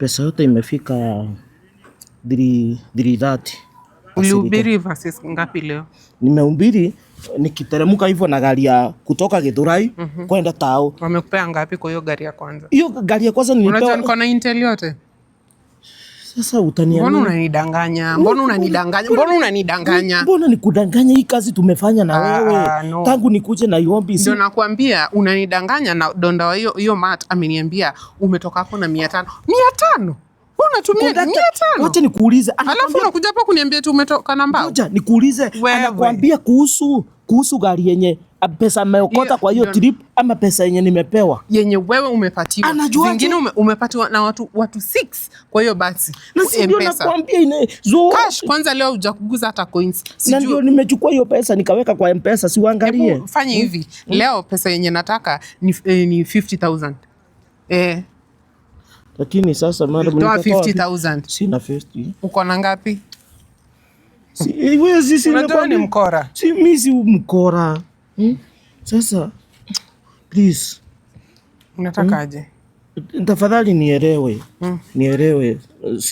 Pesa yote imefika 3:30. Ulihubiri verses ngapi leo? Nimehubiri nikiteremka hivyo na gari ya kutoka Githurai kwenda tao. Wamekupea ngapi kwa hiyo gari ya kwanza? Hiyo gari ya kwanza Unajua nilipewa. niko na intel yote. Sasa Mbona utaniamini? unanidanganya? Mbona unanidanganya? Mbona unanidanganya? Mbona nikudanganya? Hii kazi tumefanya na Ah, wewe ah, no. tangu nikuje Nairobi. Ndio nakwambia unanidanganya, na donda wa hiyo hiyo mat ameniambia umetoka hapo na 500. 500? Wewe unatumia 500? Wacha nikuulize, Alafu unakuja hapa kuniambia tu umetoka na mbao. Ngoja nikuulize, Wewe. anakuambia kuhusu gari yenye pesa ameokota Hiyo- kwa hiyo ndio- trip ama pesa yenye nimepewa? Yenye wewe umepatiwa. Anajuaje? Zingine umepatiwa na watu 6. Kwa hiyo basi. Na si ndio M-Pesa. nakwambia ine zo Cash kwanza leo hujakuguza hata coins. na Sijui. ndio nimechukua hiyo pesa nikaweka kwa M-Pesa, si uangalie. Hebu fanye hivi. Leo pesa yenye nataka ni 50,000. Lakini sasa madam, Toa nitatoa wapi? 50,000. Sina 50. Uko na ngapi? Si wewe si Unajua ni nakwambia. mkora. Si mimi si mkora. Sasa please, Unatakaje? Tafadhali nielewe. Nielewe.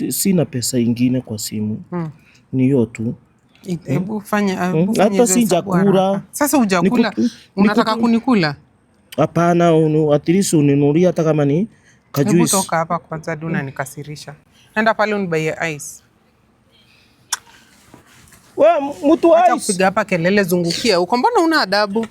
Sina pesa ingine kwa simu. Ni hiyo tu. Hebu fanya, hebu fanya Hata hizo hesabu sijakula. haraka. Sasa hujakula, unataka kunikula? Hapana, at least uninunulie hata kama ni Hebu kajuice. toka hapa kwanza, Duna nikasirisha. Enda pale unibaie ice. We, mtu Acha ice. kupiga hapa kelele, zungukia huko. Mbona una adabu?